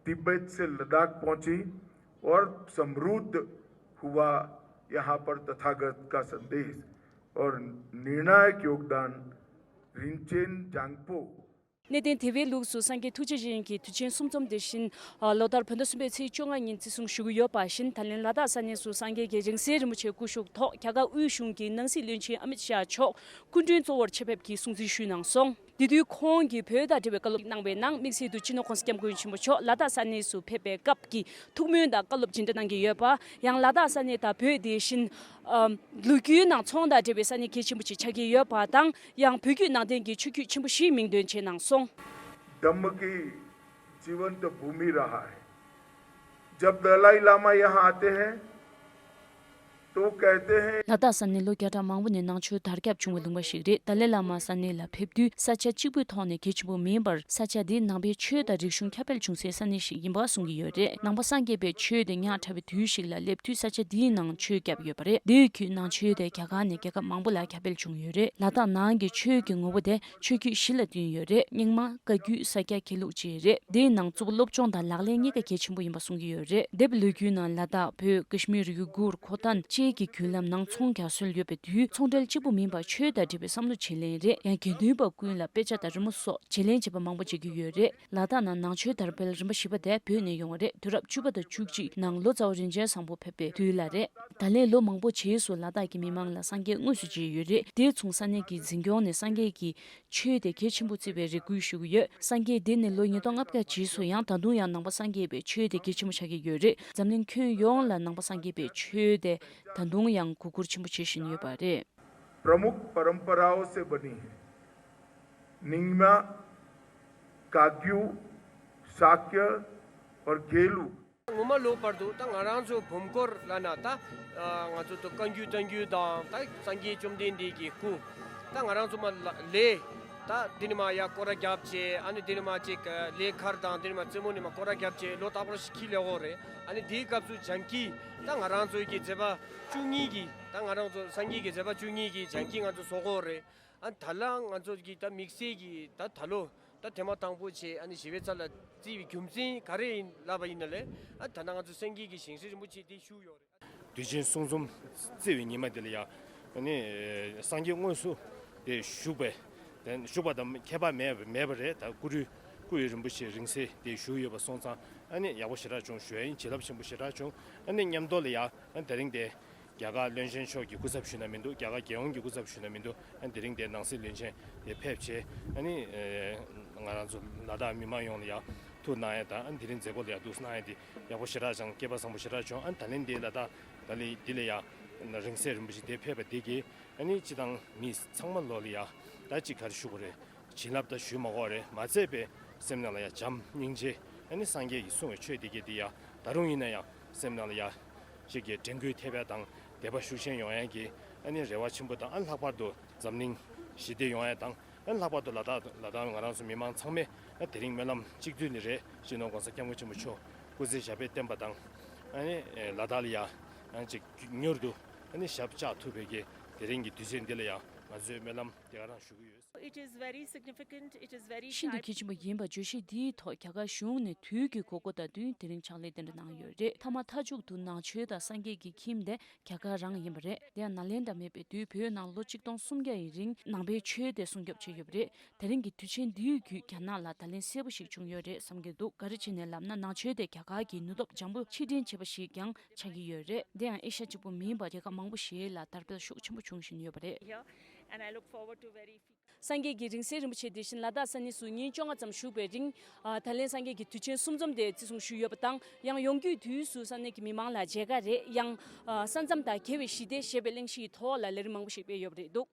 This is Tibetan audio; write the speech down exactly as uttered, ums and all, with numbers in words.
तिब्बत से लद्दाख पहुंची और समृद्ध हुआ यहाँ पर तथागत का संदेश और निर्णायक योगदान रिंचेन जांगपो གནས་བརྟན་དེ་བའི་ལུགས་སུ་སངས་རྒྱས་ཐུགས་རྗེ་ཅན་གྱི་དུས་ཆེན་སུམ་ཚོམས་དེ་བཞིན་ལོ་ལྟར་བོད་ཟླ་གསུམ་པའི་ཚེས་བཅོ་ལྔ་ཉིན་བརྩི་སྲུང་ཞུ་གི་ཡོད་པ་བཞིན། ད་ལན་ལ་དྭགས་ས་གནས་སུ་སངས་རྒྱས་ཀྱི་རིང་བསྲེལ་རིན་པོ་ཆེ་སྐུ་བཞུགས་ཐོག་རྒྱ་གར་དབུས་གཞུང་གི་ནང་སྲིད་བློན་ཆེན་ཨ་མིད་ཤཱ་མཆོག་སྐུ་མགྲོན་གཙོ་བོར་ཆེད་ཕེབས་ཀྱིས་སྲུང་བརྩི་ཞུས་གནང་སོང་། དེ་དུས་ཁོང་གིས་བོད་དང་འབྲེལ་བའི་བཀའ་སློབ་གནང་བའི་ནང་དམིགས་བསལ་དུ་སྤྱི་ནོར་༸གོང་ས་༸སྐྱབས་མགོན་ཆེན་པོ་མཆོག་ལ་དྭགས་ས་གནས་སུ་ཕེབས་པའི་སྐབས་ཀྱི་ཐུགས་སྨོན་དང་བཀའ་སློབ་སྦྱིན་བདག་གནང་གི་ཡོད་པ། ཡང་ལ་དྭགས་ས་གནས་དང་བོད་དེ་བཞིན་ཨམ་ལོ་རྒྱུས་ནང་ཚོང་དང་འབྲེལ་བའི་ས་གནས་གལ་ཆེན་པོ་ཅིག་ཆགས་ཀྱི་ཡོད་པ་དང་། ཡང་བོད་བརྒྱུད་ནང་བསྟན་གྱི་ཆོས་བརྒྱུད་ཆེན་པོ་བཞིའི་མིང་འདོན་བྱས་གནང་སོང་། धम्म की जीवंत भूमि रहा है। जब दलाई लामा यहाँ आते हैं तो कहते हैं, ལ་དྭགས་ས་གནས་ལོ་བརྒྱ་ཕྲག་མང་པོ་ནས་ནང་ཆོས་དར་ཁྱབ་བྱུང་བའི་ལུང་པ་ཞིག་རེད། ཏཱ་ལའི་བླ་མ་ས་གནས་ལ་ཕེབས་དུས་ས་ཆ་གཅིག་པུའི་ཐོག་ནས་གལ་ཆེན་པོ་མིན་པར། ས་ཆ་འདི་ནང་པའི་ཆོས་དང་རིག་གཞུང་ཁྱབ་སྤེལ་བྱུང་སའི་ས་གནས་ཤིག་ཡིན་པ་གསུང་གི་ཡོད་རེད། ནང་པ་སངས་རྒྱས་པའི་ཆོས་དེ་ཉག་ཕྲ་བའི་དུས་ཤིག་ལ་སླེབས་དུས་ས་ཆ་འདིའི་ནང་ཆོས་བརྒྱབ་ཡོད་པ་རེད། དེའི་བརྒྱུད་ནང་ཆོས་དེ་རྒྱ་གར་ནས་རྒྱལ་ཁབ་མང་པོ་ལ་ཁྱབ་སྤེལ་བྱུང་ཡོད་རེད། ལ་དྭགས་ནང་གི་ཆོས་ཀྱི་ངོ་བོ་དེ་ཆོས་བརྒྱུད་བཞི་ལ་བསྟུན་ཡོད་རེད། རྙིང་མ། བཀའ་བརྒྱུད། ས་སྐྱ། མཁས་ལུགས་བཅས་རེད། དེའི་ནང་གཙོ་བོ་སློབ་སྦྱོང་དང་ལག་ལེན་གཉིས་ཀ་གལ་ཆེན་པོ་ཡིན་པ་གསུང་གི་ཡོད་རེད། དེབ་ལོ་རྒྱུས་ནང་ལ་དྭགས། བོད། ཀ་ཤི་མིར། ཡུ་གུར། ཁོ་ཐན་བཅས་ཀྱི་བརྒྱུད་ལམ་ནང་ཚོང་རྒྱག་སྲོལ་ཡོད་པའི་དུས། ཚོང་འབྲེལ་གཅིག་པུ་མིན་པར་ཆོས་དང་འབྲེལ་བའི་བསམ་བློ་བརྗེ་ལེན་རེད། ཡང་དགེ་འདུན་པ་ཀུན་ལ་དཔེ་ཆ་དང་རི་མོ་སོགས་བརྗེ་ལེན་བྱེད་པ་མང་པོ་བྱེད་ཀྱི་ཡོད་རེད། ལ་དྭགས་ནང་ནང་ཆོས་དར་སྤེལ་རིམ་པ་བཞི་པ་དེ་བོད་ནས་ཡོང་བ་རེད། དུས་རབས་བཅུ་པ་དང་བཅུ་གཅིག་ནང་ལོ་ཙཱ་བ་རིན་ཆེན་བཟང་པོ་ཕེབས་པའི་དུས་ལ་རེད། ད་ལན་ལོ་མང་པོ་རྗེས་སུ་ལ་དྭགས་ཀྱི་མི་མང་ལ་སངས་རྒྱས་དངོས་སུ་མཇལ་ཡོད་རེད། དེ་མཚུངས་ས་གནས་ཀྱི་འཛིན་སྐྱོང་ནས་སངས་རྒྱས་ཀྱི་ཆོས་དེ་གལ་ཆེན་པོ་བརྩི་བའི་རེ་སྐུལ་ཞུ་གི་ཡོད། སངས་རྒྱས་འདི་ནས་ལོ་ཉིས་སྟོང་ལྔ་བརྒྱ་རྗེས་སུ་ཡང་ད་དུང་ཡང་ནང་པ་སངས་རྒྱས་པའི་ཆོས་དེ་གལ་ཆེན་པོ་ཆགས་ཀྱི་ཡོད་རེད། འཛམ་གླིང་ཁྱོན་ཡོངས་ལ་ནང་པ་སངས་རྒྱས་པའི་ཆོས་དེ་ད་དུང་ཡང་གུས་བཀུར་ཆེན་པོ་བྱེད་བཞིན་ཡོད་པ་རེད། प्रमुख परंपराओं से बनी है। निंगमा, काग्यू, शाक्य और गेलू। ངོ་མ་ལོ་བར་དུ་ད་ང་རང་ཚོ་བུམ་སྐོར་ལ་ན་ད་ང་ཚོ་ད་བཀའ་འགྱུར་བསྟན་འགྱུར་དང་ད་སངས་རྒྱས་བཅོམ་ལྡན་འདས་ཀྱི་སྐུ། ད་ང་རང་ཚོ་མ་ལས་ད་འདི་ནི་མ་ཡ་སྐོར་ར་རྒྱབ་བྱས། ཨ་ནི་འདི་ནི་མ་ཅིག་ལས་མཁར་དང་འདི་ནི་མ་རྩེ་མོ་ནི་མ་སྐོར་ར་རྒྱབ་བྱས་ལོ་རྟག་པར་ཞིག་འཁྱེར་ལེ་འོ་རེད། ཨ་ནི་དེའི་སྐབས་སུ་བྱང་ཀི་ད་ང་རང་ཚོའི་གི་མཛད་པ་བཅུ་གཉིས་ཀྱི་ད་ང་རང་ཚོ་སངས་རྒྱས་ཀྱི་མཛད་པ་བཅུ་གཉིས་ཀྱི་བྱང་ཀི་ང་ཚོ་བཟོ་གོ་རེད། ཨ་ད་ལ་ང་ཚོ་གི་ད་དམིགས་བསལ་གྱི་ད་ད་ལོ་ད་ཐེངས་མ་དང་པོ་བྱས་ཨ་ནི་ཞི་བའི་ཚལ་ལ་བརྩིས་པའི་རྒྱུ་མཚན་ག་རེ་ཡིན་ལབ་པ་ཡིན་ན་ལས། ཨ་ད་ལྟ་ང་ཚོ་སེང་གེ་གི་ཞིང་སྲིད་རིན་པོ་ཆེ་དེ་བཞུགས་ཡོད་རེད། དུས་ཆེན་གསུམ་འཛོམས་བརྩི་བའི་ཉི་མ་དེ་ལ་ཡང་ཨ་ནི་སངས་རྒྱས་དངོས་སུ་དེ་བཞུགས་པའི་དེ་བཞུགས་པ་དང་ཁྱད་པར་མེད་མེད་པ་རེད། ད་སྐུ་རུས་སྐུ་ཡི་རིན་པོ་ཆེ་རིང་བསྲེལ་དེ་བཞུགས་ཡོད་པ་སོང་ཙང་ཨ་ནི་ཡག་པོ་ཞེ་དྲག་བྱུང་ཞུ་ཡ་ཡིན། བྱིན་རླབས་ཆེན་པོ་ཞེ་དྲག་བྱུང་། ཨ་ནི་མཉམ་དུ་ལ་ཡང་ཨ་དེ་རིང་དེ། རྒྱ་གར་བློན་ཆེན་མཆོག་གི་སྐུ་ཚབ་ཞུས་ན་མི་འདུག་རྒྱ་གར་རྒྱལ་ཡོངས་ཀྱི་སྐུ་ཚབ་ཞུས་ན་མི་འདུག་ཨ་དེ་རིང་དེ་ནང་སྲིད་བློན་ཆེན་དེ་ཕེབས་བྱས་ཨ་ནི་ང་རང་ཚོ་ལ་དྭགས་མི་མང་ཡོངས་ལ་ཡང་ཐུགས་གནང་ཡ་དང་ཨ་དེ་རིང་མཛད་སྒོ་ལ་ཡང་འདུག་གནང་ཡ་དེ་ཡག་པོ་ཞེ་དྲག་བྱུང་། སྐལ་པ་བཟང་པོ་ཞེ་དྲག་བྱུང་། ཨ་ད་ལན་དེ་ལ་དྭགས་ད་ལན་དེ་ལ་ཡང་རིང་བསྲེལ་རིན་པོ་ཆེ་དེ་ཕེབས་པ་དེ་གིས་ཨ་ནི་སྤྱི་བཏང་མི་ཚང་མ་ལོ་ལ་ཡང་ད་ཅིག་ག་རེ་ཞུ་དགོས་རེད། བྱིན་རླབས་ད་ཞུས་མ་དགོས་རེད། མ་ཚད་པའི་སེམས་ནང་ལ་ཡང་བྱམས་སྙིང་རྗེ། ཨ་ནི་སངས་རྒྱས་ཀྱིས་གསུངས་པའི་ཆོས་དེ་གས་དེ་ཡང་ད་རུང་ཡིན་ན་ཡང་སེམས་ནང་ལ་ཡང་ཅིག་གི་དྲན་སྐུལ་ཐེབས་ཡ་དང་དད་པ་ཤུགས་ཆེན་ཡོང་ཡ་གི་ཨ་ནི་རེ་བ་ཆེན་པོ་དང་། ཨ་ལྷག་པར་དུ་འཛམ་གླིང་ཞི་བདེ་ཡོང་ཡ་དང་། ཨ་ལྷག་པར་དུ་ལ་དྭགས་ལ་དྭགས་ང་རང་ཚོ་མི་མང་ཚང་མས་ཨ་དེ་རིང་སྨོན་ལམ་གཅིག་བསྡུས་ནི་རེད། སྤྱི་ནོར་༸གོང་ས་༸སྐྱབས་མགོན་ཆེན་པོ་མཆོག་སྐུ་ཚེ་ཞབས་པད་བརྟན་པ་དང་། ཨ་ནི་ལ་དྭགས་ལ་ཡང་ཨ་ཅིག་མྱུར་དུ་ཨ་ནི་ཞབས་བཅགས་ཐུབ་པའི་གི་དེ་རིང་གི་དུས་ཚོད་འདི་ལ་ཡང་ང་ཚོས་སྨོན་ལམ་དེ་ག་རང་ཞུ་གི་ཡོད། It is very significant. It is very ཤིན་ཏུ་གལ་ཆེན་པོ་ཡིན་པ་བརྗོད་གཞི་འདིའི་ཐོག་རྒྱ་གར་གཞུང་ནས་དུས་ཀྱི་དགོས་མཁོ་དང་བསྟུན་དེ་རིང་ཕྱག་ལས་དེ་འདྲ་གནང་ཡོད་རེད། མཐའ་མ་མཐའ་མཇུག་ཏུ་ནང་ཆོས་དང་སངས་རྒྱས་ཀྱི་ཁྱིམ་དེ་རྒྱ་གར་རང་ཡིན་པ་རེད། དེ་ཡང་ནཱ་ལེནྡྲ་མེད་པའི་དུས་བོད་ནང་ལོ་གཅིག་སྟོང་སུམ་བརྒྱ་ཡི་རིང་ནང་པའི་ཆོས་དེ་སྲུང་སྐྱོབ་བྱས་ཡོད་པ་རེད། དེ་རིང་གི་དུས་ཆེན་འདིའི་བརྒྱུད་རྒྱ་ནག་ལ་ད་ལན་གསལ་པོ་ཞིག་བྱུང་ཡོད་རེད་བསམ་གྱི་འདུག་ག་རེ་བྱས་ནས་ལབ་ན་ནང་ཆོས་དེ་རྒྱ་གར་གྱི་ནུས་སྟོབས་འཇམ་པོ་ཕྱིར་འདྲེན་བྱས་པ་ཞིག་ཀྱང་ཆགས་ཀྱི་ཡོད་རེད། དེ་ཡང་ཨེ་ཤ་ཡ་གཅིག་པུ་མིན་པར་རྒྱལ་ཁབ་མང་པོ་ཞིག་ལ་དར་སྤེལ་ཤུགས་ཆེན་པོ་བྱུང་བཞིན་ཡོད་པ་རེད། Here, and I look forward to very སངས་རྒྱས་ཀྱི་རིང་བསྲེལ་རིན་པོ་ཆེ་དེ་བཞིན་ལ་དྭགས་ས་གནས་སུ་ཉིན་བཅོ་ལྔ་ཙམ་བཞུགས་པའི་རིང་། ཨ་ད་ལན་སངས་རྒྱས་ཀྱི་དུས་ཆེན་གསུམ་འཛོམས་དེ་བརྩི་སྲུང་ཞུས་ཡོད་པ་དང་། ཡང་ཡོང་རྒྱུའི་དུས་སུ་ས་གནས་ཀྱི་མི་མང་ལ་མཇལ་ཁ་རེད། ཡང་ཨ་ས་མཚམས་དང་རྒྱལ་བའི་ཞི་བདེ་ཞེས་པའི་གླེང་གཞིའི་ཐོག་ལ་ལས་རིམ་མང་པོ་ཞིག་སྤེལ་ཡོད་པ་རེད་འདུག